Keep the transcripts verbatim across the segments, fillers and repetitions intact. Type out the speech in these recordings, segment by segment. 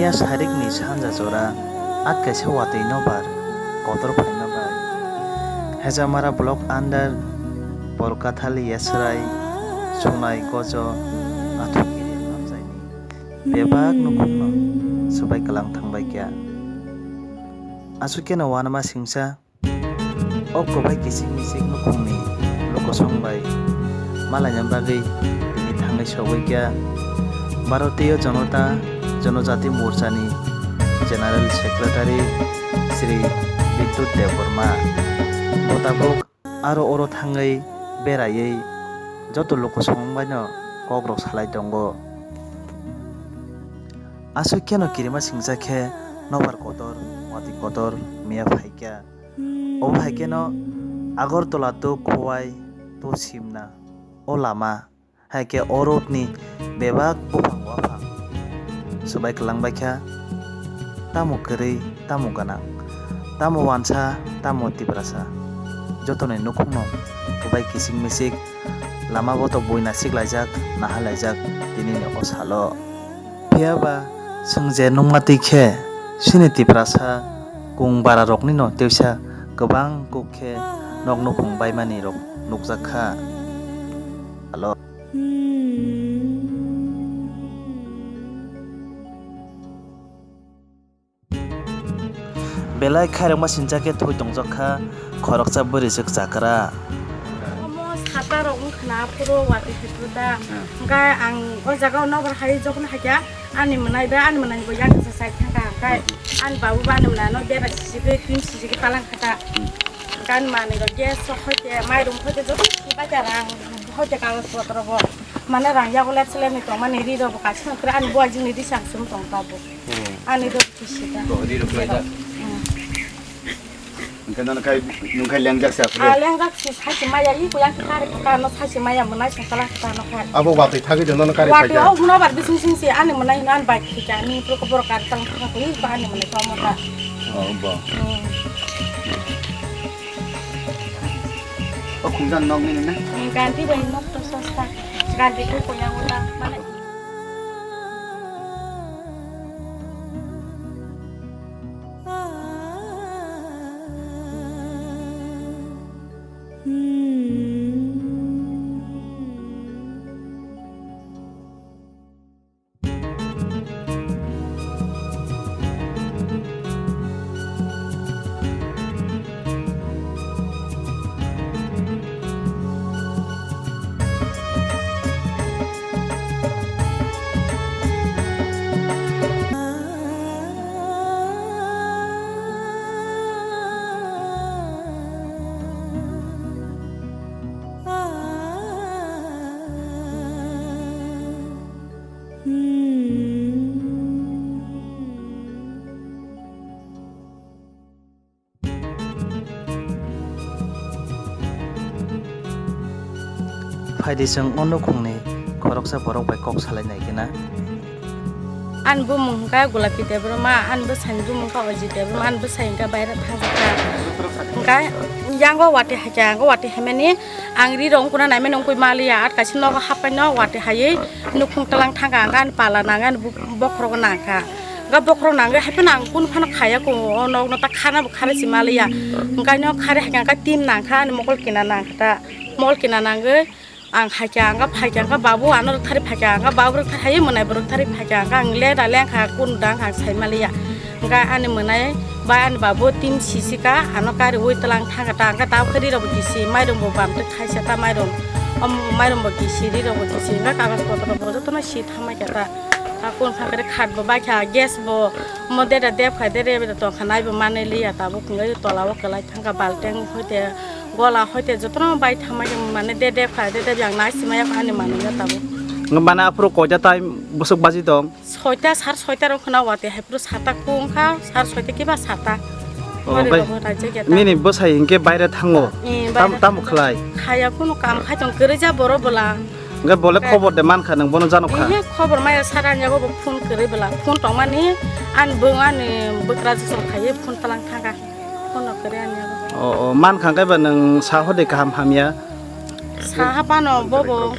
Phiya sarikni sanja jora at kaisa watwi nobar kotor phaima bai Hejamara block under Polkathali Yesrai Sunai Gojo Athukiri amchaini bebak nukhungno swbai kwlang thangbai kha. Aswk kheno uanama singsa o kwbai kisik misik nukhungni lokosong bai malaina bagwi tini thangwi sogwi kha Bharatiya Janata Janajati Morchani General Secretary Shri Bidyut Debbarma. Bo tabuk aro oro thangwi beraiwi joto lokosong baino kokrok salai tongo. Aswk kheno kirima singsa khe nobar kotor, watwi kotor miya phaikha. Obo hai kheno Agartala to Khowai to Simna o lama, hai khe o road ni bebak buphang waphang swbai kwlang bai kha. Tamo kwrwi, tamo gwnang, tamo wansa, tamo Tiprasa, jotoni nukhungno kwbai kisik misik lama botok bui nasik laijak, naha laijak tinini o salo. Phiya ba chwng je nukma twi khe, chini Tiprasa kung bara rokni no tewsa kwbang kuk khe nok nukhung baimani rok nukjak kha. Alo. Belai khairokma sincha khe thwi tongjak kha khoroksa bwrwi swk chakra. Omo sata rok wngkha na, phuru watwi hai phuru da. Hmm. Hwnkhe ang o jaga o nobar hai jokhon hai kha, ani mwnai bai, ani mwnai bo yang kisa sai thang kha, hwnkhe Hmm. ani babu bo ani mwnai no bera sisik, tin sisik talang kha ta. Hmm. Hwnkhe ani manwi rok gas sok hoi khe, mairum hoi khe joto si bai kha rang hoi khe kagoj potro bo. Mane rang yago let seleni tongmani ri rok bo kaisa nokre ani bo ajini ri sam sum tong tabuk. Hmm. Ani rok kisi da. Bo ri rok lai da. Hmm. Hwnkhe nono khai, nwng khai lengjak se aphuru? Ah, lengjak si, sachi maya, i kuyang kare kano sachi maya, mwnai songkala kano khai. Abo watwi thagwi de nono kare watwi phaikha? Hok nobar bising sing si, ani mwnai hino ani bai khika, ani puro kobor kar tang khaka koi, ko ani mwnai komo ta. Oh, bo. Hmm. O khungjan nok nini na? Hmm, ganti bai nok to sosta. Ganti ko kuyang uta, mane. Phaidi chwng o nukhungni khoroksa borok bai kok salai nai khe na. Ani bumung hwnkha Gulapi Debbarma, ani bwsani bumung hwnkha Ajit Debbarma, ani bwsai hwnkha baira thangjakha. Hwnkha yango watwi hakhe, yango watwi haimani ang ri rok wngkuna naimani wngwi maliya, at kaisa nogo haphaino watwi haiwi nukhung tlang thangkha, hwnkha ani pala nangwi ani bu-, bokhorogo nangkha. Hwnkhe bokhorok nangwi hai phano ang kunu phano khaya kho, o nokno ta khana bo khare se maliya. Hwnkhe no khare hai khe hwnkhe tin nangkha, ani mokol kina nangkha ta. Mokol kina nangwi ang hai khe hwnkhe phai khe hwnkhe babu ano rwktharwi phai khe hwnkhe babu rwktharwi hai mwnai bo rwktharwi phai khe hwnkhe ang leda lengkha kunu dang ang sai maliya. Hwnkhe ani mwnai bai ani babu tin sisika ano kariwi twlang thangkha ta hwnkhe tabukhe ri rok bo kisi mairum bo bam twi khaisa ta mairum. O mairum bo kisi ri rok bo kisi hwnkhe kagoj potro bo jotono si thamai khe ta. Hakung thangkhe khat bo baikha, gas bo omo deda dep khai dede dede tongkha naibo manwi liya tabuk hwnkhe tola o kwlai thangkha balteng hoite gola hoite jotono bai thamai mane dede khai dede yang nai simaya ani manwi ya tabuk. Mane aphuru koita time bwswk baji tong? Soita sar soita rok khna wati hai phuru sata kung kha sar soita kiba sata. Oh, bai. Nini bwsai hinkhe baire thango? Eh, tam baire tamo thango. Khlai? Khaya kunu kam khai tong kwrwi ja boro bwla. Hwnkhe bole khobor de mankha, nwng bono janokha? Ihe khobor maya sara ani yago bo phone kwrwi bwla. Phone tongmani ani bo ani bwkrajwk song khaiwi phone tlang thangkha. Phone no kwrwi ani yago. O, o, mankha hwnkhe ba nwng saho de kaham hamya? Saha phano bobo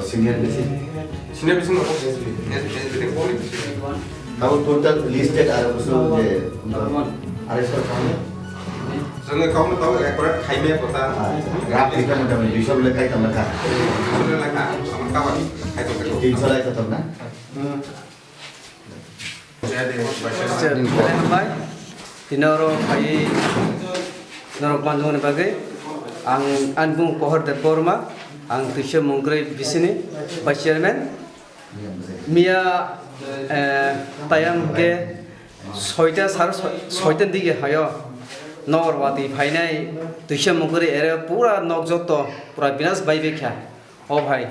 senior bisi? Senior bisi no S B, S B, S B de kori bisi. Tabo total listed aro busu je arai sor kami. Sene kau no tabo ekor khaime kota. Rap kita motamoti duiso bole kai tama kha. Duiso bole kai tama kha. Tinso lai kha tama na? Chair, belai hambai. Tini oro phaiwi norok manjokmani bagwi ang ani bumung Pohor Debbarma, ang Twisa Mungkri bisini vice chairman. Miya, eh, tayam ke soita sar soi-, soita digi hayo nogor watwi phainai Twisa Mungkri area pura nok joto pura binas bai bekha. O bhai,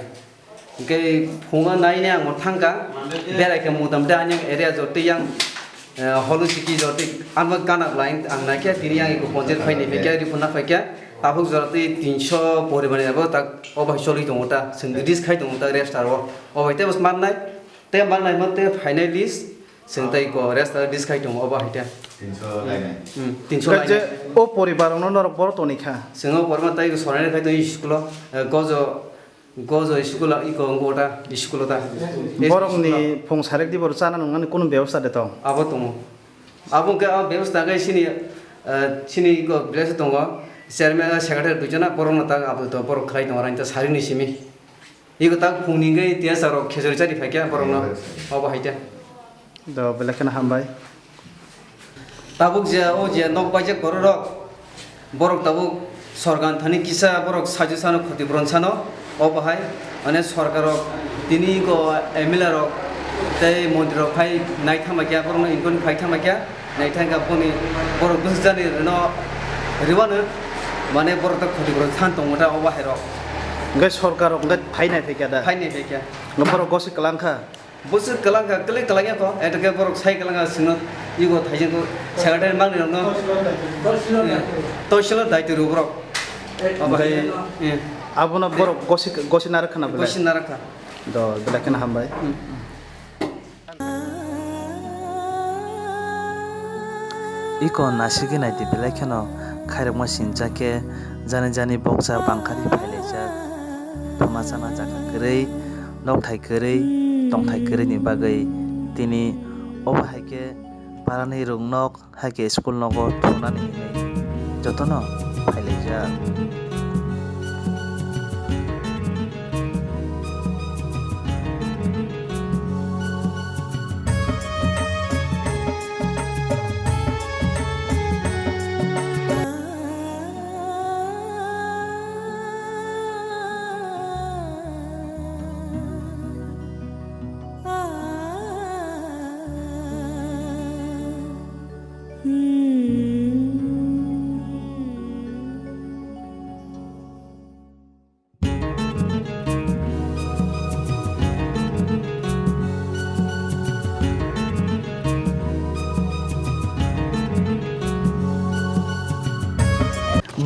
hwnkhe phungo naina ang thangkha, berai khe motamte ani area jotwi yang, eh, holo siki jotwi ang kanak line ang naikhe tini yang eko ponchayat phaini phaikhe, ripuna phaikhe, tabuk jora twi tinso poribar ni abo tak o bai choli tongo ta, chwng list khai tongo ta register o, o bai tei bwsmannai, tei mannai mo tei phainai list, chwng tei ko register list khai tongo o bai tei. Tinso lainai. Hmm, tinso lainai. Je o poribar rokno norok boro toni kha. Chwng o poribar tei ko sorainai khai tongo school o, eh, gojo Gojo school o iko wngkha ta, school o ta. Borokni phung sarikdi borok chana nungmani kunu bebosta de tong? Abo tongo. Abo hwnkhe a bebosta khe chini, eh, chini iko village o tongo. Chairman, secretary duijona borokno ta abo to borok khlai tongo, raini ta sarini simi. Iko ta phungni hwnkhe tiyasa rok khejori chari phaikha borokno. Abo hai ta. Do belai kheno hambai. Tabuk je o je nok baijak borok rok, borok tabuk sorkar thani kisa borok saju sano khoti puron sano, o bahai mane sorkar rok tini ko M L A rok tei montri rok phai naithama kya borok no inquiry phai thama kya naithai ka boni borok bwsajani no riwano mane borok ta khoti puron san tongo ta o bahai rok. Hwnkhe sorkar rok hwnkhe phai naithai kya da? Phai naithai kya. Borok gosi kwlang kha. Bwswk kwlang kha, kwlwi kwlangya kho, eto khe borok sai kwlang kha, chwngno ego thaijak kho, secretary mangni rokno, eh, toisolo daitwi rw borok. Obo hai, eh. Abono borok gosi, gosi narak khna belai? Gosi narak kha. Do, belai kheno hambai. Hmm. Iko nasigwi naidi belai kheno khairokma sincha khe jani jani boksa bangkhari phailaijak. Thuma chana jaga kwrwi, nokthai kwrwi, tongthai kwrwini bagwi tini obo hai khe parani rwngnok hai khe school nogo thungnani hinwi jotono phailaijak.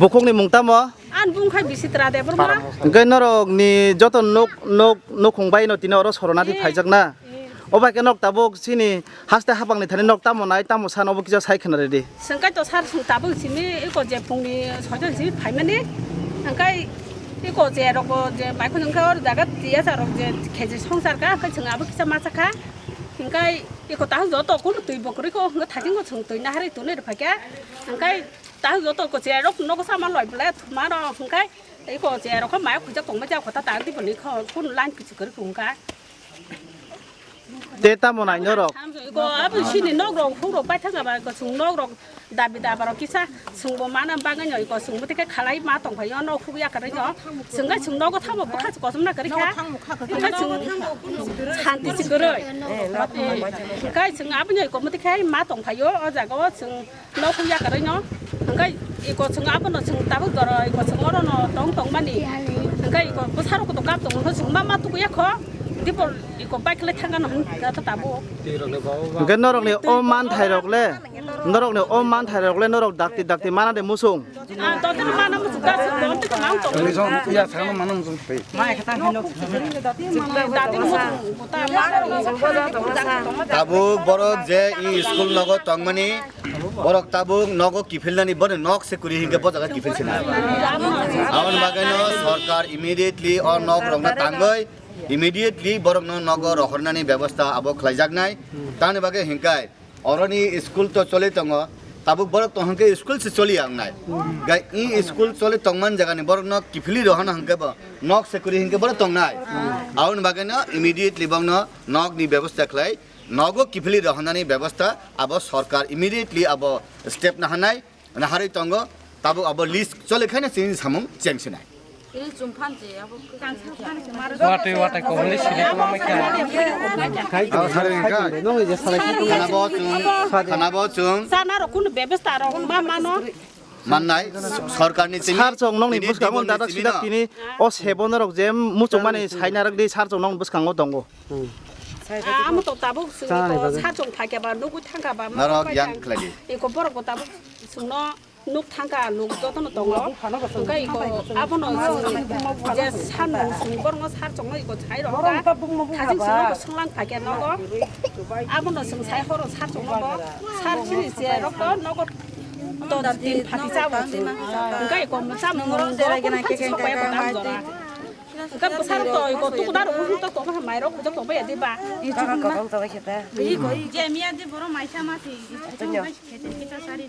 Bukhukni mung tamo? An bung khai Bisitra Debbarma. Hwnkhe norokni joto nok, nok, nukhung bai no tini oro Soronati Eh. phaijak na? Eh. O bai khe nok tabuk chini haste hapangni thani nok tamo nai, tamo san obo kisa sai khna ridi. Swngkai to sir, swng tabuk simi iko je phungni soitan simi phaimani. Hwnkhe iko je rok je bai khun hwnkhe or jaga tiya sa rok je kheji songsar ka, hwnkhe swng abo kisa masa kha. Hwnkhe iko tahuk joto kunu twi bo kwrwi kho, hwnkhe thajingo swng twi naharwi tonwi rw phaikha. Hwnkhe tahuk joto ko cherok nogo sama loi ble thuma rok hwnkhe iko cherok kho mai khujak tongma jak kho ta ta di boni kho kun line kichu kwrwi kho hwnkha. Te tamo nai norok? Iko abo sini nok rok huk rok pai thang ba ko sung nok rok dabi daba rok kisa sung bo mana bagwi no iko sung bo tike khalai ma tong phaio nok huk ya kwrwi no sung ga sung nogo thamo bwkha kosom na kwrwi kha. Hwnkhe sung santi si kwrwi. Hwnkhe sung abo no iko muti khai ma tong phaio o jaga o sung Nok hung ya kwrwi no, hwnkhe iko chwng abono chwng tabuk doro, iko chwng orono tong tongmani, hwnkhe iko bwsarok to kap tongo, hwnkhe chwng ma ma tukuya kho, dipor iko bike le thangano hwnkhe tabuk. Hwnkhe norokni o manthairok le, norokni o manthairok le norok dakti dakti mana de muchung? Ah, dotino mana muchung, gas dotino mang tongo. Tini song iya sakno mana muchung thai. Dati muchung, buta mana. Tabuk borok je i school nogo tongmani, Borok tabuk nogo kiphilnani, bono nok se kwrwi hinkhe bo jaga kiphil sinai. Aboni bagwino sorkar immediately o nok rokno tangwi immediately borokno nogo rohornani bebosta abo khlaijaknai. Tamni bagwi hinkhe oroni school to choli tongo, tabuk borok tong hinkhe school se choli ya wngnai. Gai i school choli tongmani jagani borokno kiphilwi rohorna hinkhe bo nok se kwrwi hinkhe borok tongnai. Aboni bagwino immediately bokno nokni bebosta khlai. Nogo kiphilwi rohornani bebosta abo sorkar immediately abo step naharnai, naharwi tongo, tabuk abo list choli khaino chini samung chengsinai. Watwi watwi kobongni siri tongma khe. Abo sari hwnkha. Khanabo chwng, khanabo chwng. Chana rok kunu bebosta rok ma mano. Mannai, sorkarni tini, Sar chong nokni tini bwskango dibonni dadak tini sidak no. Tini o sebo norok je muchungmani saina rok di sar chong nokni bwskango tongo. Ah, amo to tabuk chwng to sachung phaikha ba nugwi thangkha ba ma Norok thangkha yang khlai di. Eko borok bo tabuk chwngno nuk thangkha, nuk jotono tongo. Hwnkhe eko abono chwng je sanmung chwng borokno sar chongno eko chai rok kha. Thajing chwngno bo swnglang phaikha nogo. Abono chwng sai horo sar chongno bo sar chini che rok to nogo to din phati chabo chwng. Hwnkhe eko mwchang mung rok bo kunu phati sok bai eko tam jora. Hwnkhe bwsarok to eko tukuna rok bo hwntok tongma hai mairok hwntok tongma ya diba? Jemia di borok maisa ma si.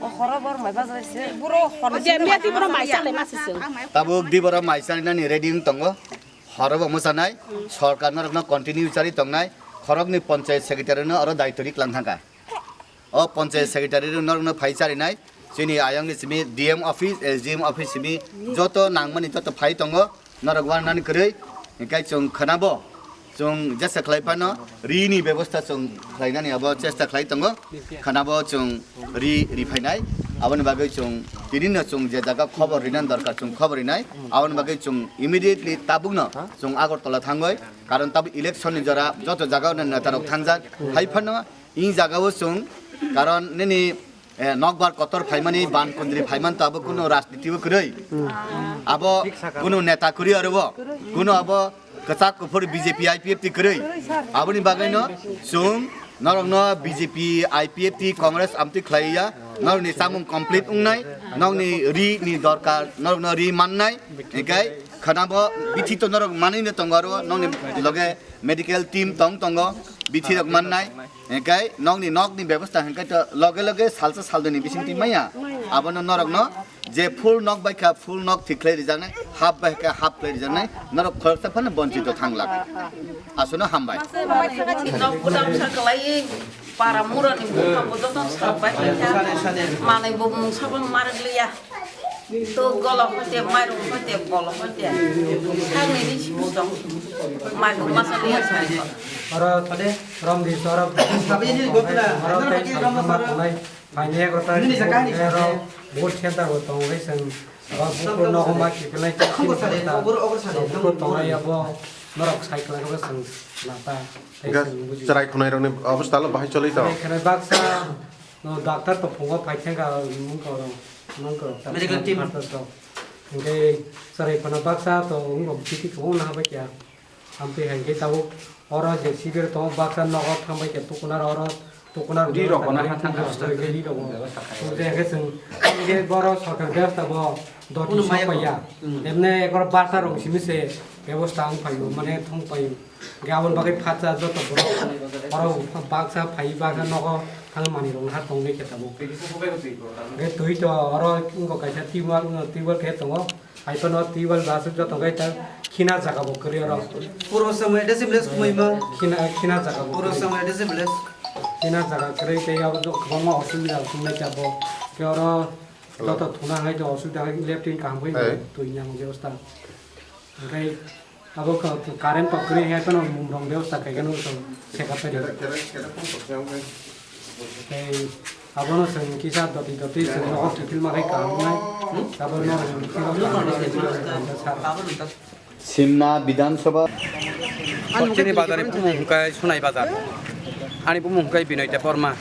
O horo bor mai bajai se. Je miya di borok maisa le ma si chwng. Tabuk di borok maisa nani ready wng tongo. Horo bo mwchanai. Sorkar norokno continue chari tongnai. Khoroknwi panchayat secretary no oro daitwrwi klang thangkha. O panchayat secretary rok norokno phai charinai, chini ayangni simi D M office, S D M office simi joto nangmani joto phai tongo, norok wanani kwrwi, hinkhe chwng khwnabo chwng jesa khlai phano rini bebosta chwng khlainani abo chesta khlai tongo, khwnabo chwng ri, ri phainai, aboni bagwi chwng tinino chwng je jaga khobor rinani dorkar chwng khobor rinai, aboni bagwi chwng immediately tabukno chwng Agartala thangwi, karon tabuk election ni jora joto jaga o netarok thangjak, hai phano Ee jaga o chwng, karon nini, eh, nokbar kotor phaimani, ban kundri phaiman to abo kunu rajniti o kwrwi. Abo kunu neta kwrwi aro bo. Kunu abo kwchak kuphur B J P I P F T kwrwi. Aboni bagwino chwng norokno B J P I P F T Congress amtwi khlai ya. Norokni chamung complete wngnai. Nokni ri ni dorkar, norokno ri mannai. Hinkhe khwnabo bithi to norok manwi no tongo aro nokni loge medical team tong tongo. Bithi rok mannai. Hinkhe nokni, nokni bebosta hinkhe to loge loge salsa saldoni bisingtwi maya. Abono norokno je full nok bai kha, full nok thik khlai rijaknai, half bai kha, half khlai rijaknai, norok khoroksa phano bonchito thang lak. Aswkno hambai. Nok gudam sa kwlaiwi para murani bupha bo joto sak bai kha. Manwi bo mungsa bo marak liya. To golo hoite, mairum hoite, bolo hoite. Sakni ri sibu tong. Mairum masa liya sai. Oro tade rom di soro. Sabi ni gopna. Oro tei rom soro. Phaini ego ta. Nini sa kahini sa. Oro vote center bo tong bai sang. Oro bukur no homa ki pelai. Ogo sare, ogo, ogo sare. Bukur tong ya bo. Norok cycle ko sang nata. Gas cherai khunai rokni obostha lo bahai choli tong. Cherai khunai baksa. No, doctor to phungo phai thangka, mung ko, mung ko, medical team. Doctor to. Hwnkhe chwrai phano baksa to wngkha, bithi kwbangma naha bai kha. Amtwi hai khe tabuk oro je sibir tongo, baksa nogo thangbai khe tukunar oro, tukunar. Di rok na ha thang bebostha khe di rok. Bebostha khe. Tei hwnkhe chwng, hwnkhe boro sorkar bebostha bo doti. Kuno sok maya paiya. Hmm. Emne ekor baksa rok simi se bebostha wng phaio, mane thung phaio. Hwnkhe aboni bagwi phatsa joto borok oro baksa phai, baksa nogo thang manwi rok ha tongwi khe tabuk. Hwnkhe twi to oro wngkha kaisa tibal, tibal khe tongo. Hai phano tibal ba aswk joto khe ta khina jaga bo kwrwi oro. Puro samay discipline kumui ma. Khina, khina jaga bo kwrwi. Puro samay discipline. Khina jaga kwrwi tei abo do kwbangma osubida wngkha bo. Khe oro joto thuna hai to osubida hai latrine kaham khe twi nang bebosta. Hwnkhe abo kha-, current to kwrwi hai phano mumrok bebosta khaikhe no chwng seka phaidi. Tei abono chwng kisa doti doti chwng nogo kiphilma khai kaham wngnai. Abono chwng kisa kaham wngnai. Simna Bidhan Sabha. Chini bazar ni bumung hwnkhe Sunai bazar. Ani bumung hwnkhe Binoy Debbarma.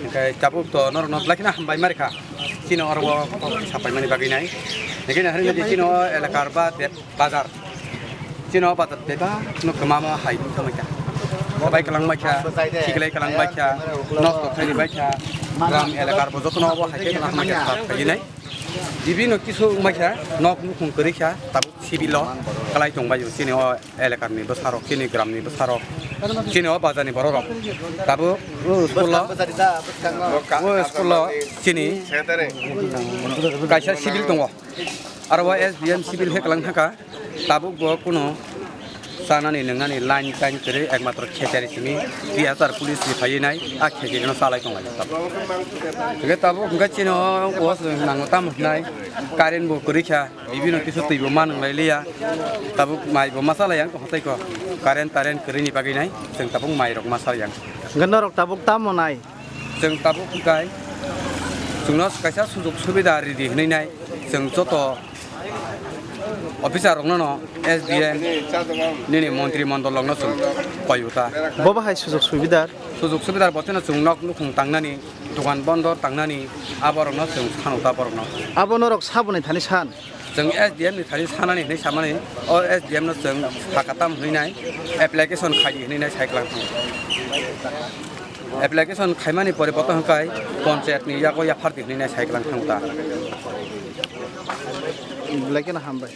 Hwnkhe tabuk to norokno belai kheno hambai ma rikha. Chini oro o sapai mani bagwi nai. Hwnkhe nahari nai chini o elakar ba dep-, bazar. Chini o bazar bebak no kwmamo hai wngkha. Kwbai kwlang bai kha, khiklai kwlang bai kha, nosto khaini bai kha, gram elakar bo jotono obo hai khe kwlang bai kha, kha khainai. Bibino kisu wngbai kha, nok nukhung kwrwi kha, tabuk civil o kwlai tongbai o chini o elakar ni bwsarok, chini gram ni bwsarok, chini o bazar ni borok rok. Tabuk o school o, o school o chini kaisa civil tongo. Aro o S D M civil khe kwlang thangkha, tabuk bo kuno chanani nwngnani line tain kwrwi, ekmatro khechari simi three hajar police ni phaiwi nai, a khechari no chalai tonglai tabuk. Hwnkhe tabuk hwnkhe chini o, o nango tamo hwnai, current bo kwrwi kha, bibino kisu twi bo ma nwnglai liya, tabuk mai bo ma chalai yang tongkha tei ko, current tarent kwrwi ni bagwi nai chwng tabuk mai rok ma chalai yang. Hwnkhe norok tabuk tamo nai? Chwng tabuk hwnkhe chwngno kaisa sujok subida ridi hwnwi nai, chwng joto officer rokno no S D M nini montri mondol rokno chwng koi uta. Bo bahai sujok subida? Sujok subida bo chwngno chwng nok nukhung tangnani, dokan bondor tangnani, abo rokno chwng san uta borokno. Abo norok saboni thani san? Chwng S D M ni thani sanani hwnwi samani, o S D M no chwng saka tam hwnwi nai, application khaidi hwnwi nai sai kwlang thang. Application khaimani pore boto hwnkhe ponchayat ni yago yaphardi hwnwi nai sai kwlang thang ta. Belai kheno hambai.